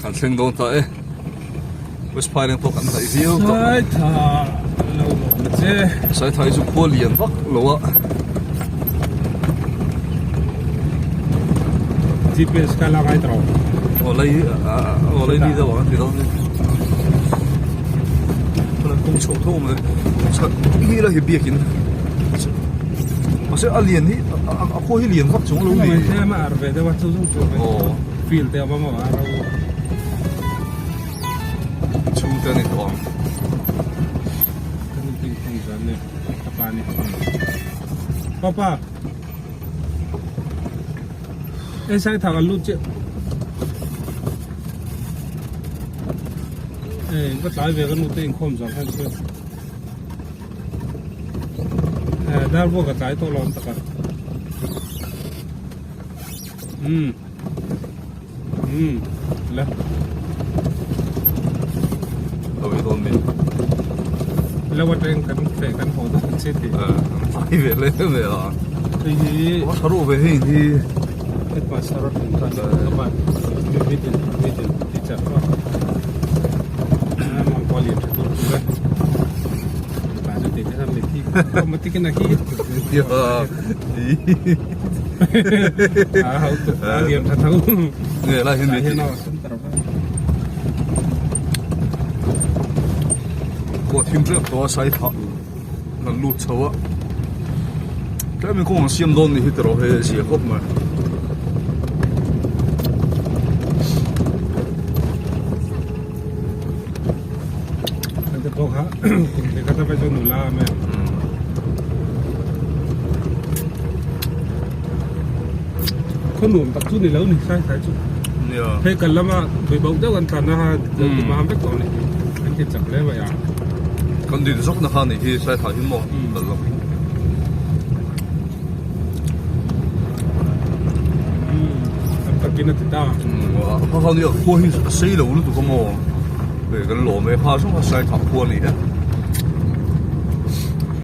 Kan thleng dawn ta e. West Phaileng pawh kan hnaih viau tawh. Saitha lo lawm che. Saitha hi chu khua lian vak lo a. GPS kha la ngai tawh. Aw lai aw lai ni deuh ang a ti dawn ni. Chuan kawng chho tho mai chhan hi la hi biakin mahse a lian hi a khua hi lian vak chung lo ni. Tlem a ar ve deuh a chu chu chu. Aw. Field te a awm a ro. Chhungte a ni tawh ang. Kan in thung zan ni ka pa ni. Papa. Ei sai thak an lut chiah. Ei va tlai ve ka nu te inkhawm zang khan chuan. Eh dar buak a tlai tawh lo ang taka. Um. Um. La. Lo i dawn mi. Lo atang kan fe kan haw dawn che ti. Eh, tlai ve le ve a. Hei hi A tha ruh ve hei hi. Headmaster a tum khan ka pa middle middle teacher kha. Mang kual lian tha tur tur a. Ta chu ti te khan mi thi automatic in a hi. Ya. A hau tu a lian tha tho. Nge lai hian mi thi. Kawt him tep tawh a sai phah kan lut chho a tlem in kawng an siam dawn nih hi tiraw hei a zia khawp mai. Te pawh kha kum te kha ta vai chuan nula a mai ang. Khaw nuam tak chu ni lo ni sai sai chu. Nia. Hei kan lama tui bauh deuh an tlan a ha lo ti mam vek tawh ni. An ti chak hle mai a. Kan din zawk na kha ni hi sai thai hi maw kal lo. Tam takin a ti ta. Kha kha nia khua hi a sei lo lutuk a maw. Hei kan lawm e kha zawng a sai thah khua ni e.